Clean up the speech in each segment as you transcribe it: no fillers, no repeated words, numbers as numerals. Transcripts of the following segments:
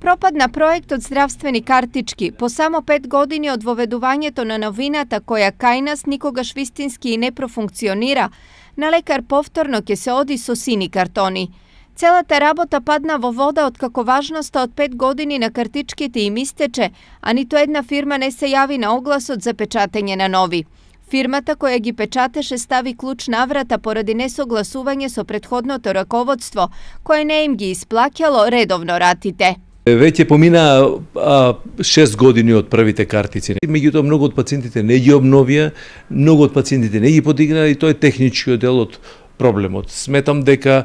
Пропадна проект од здравствени картички. По само 5 години од воведувањето на новината која кај нас никогаш вистински и не профункционира, на лекар повторно ќе се оди со сини картони. Целата работа падна во вода откако важноста од 5 години на картичките им истече, а ниту една фирма не се јави на огласот за печатење на нови. Фирмата која ги печатеше стави клуч на врата поради несогласување со претходното раководство, кое не им ги исплаќало редовно ратите. Веќе помина 6 години од првите картици. Меѓутоа, многу од пациентите не ги обновија, многу од пациентите не ги подигнаа и тоа е техничкиот дел од проблемот. Сметам дека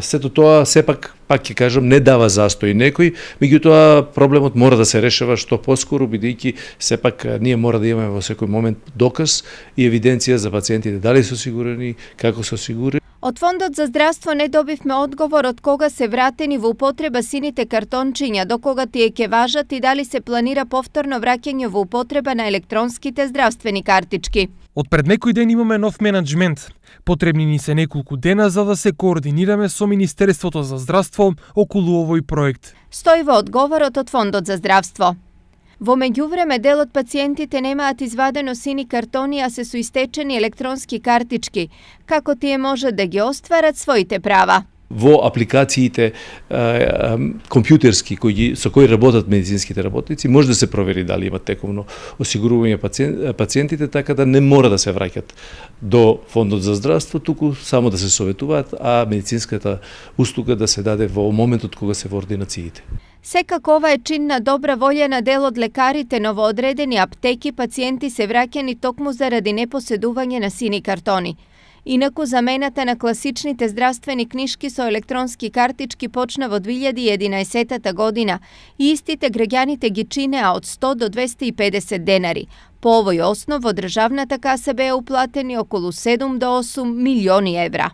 сето тоа сепак, пак ќе кажам, не дава застој некој, меѓутоа проблемот мора да се решава што поскоро, бидејќи сепак ние мора да имаме во секој момент доказ и евиденција за пациентите дали се осигурени, како се осигурени. Од Фондот за здравство не добивме одговор од кога се вратени во употреба сините картончиња, до кога тие ќе важат и дали се планира повторно враќање во употреба на електронските здравствени картички. Од пред некој ден имаме нов менаџмент. Потребни ни се неколку дена за да се координираме со Министерството за здравство околу овој проект. Стои во одговорот од Фондот за здравство. Во меѓувреме, дел од пациентите немаат извадено сини картони, а се со истечени електронски картички. Како тие можат да ги остварат своите права? Во апликациите компјутерски со кои работат медицинските работници, може да се провери дали имат тековно осигурување пациентите, така да не мора да се враќат до Фондот за здравство, туку само да се советуваат, а медицинската услуга да се даде во моментот кога се во ординациите. Секако ова е чин на добра волја на дел од лекарите, но во одредени аптеки пациенти се враќани токму заради непоседување на сини картони. Инаку замената на класичните здравствени книшки со електронски картички почна во 2011 година и истите граѓаните ги чинеа од 100 до 250 денари. По овој основ во државната каса беа уплатени околу 7 до 8 милиони евра.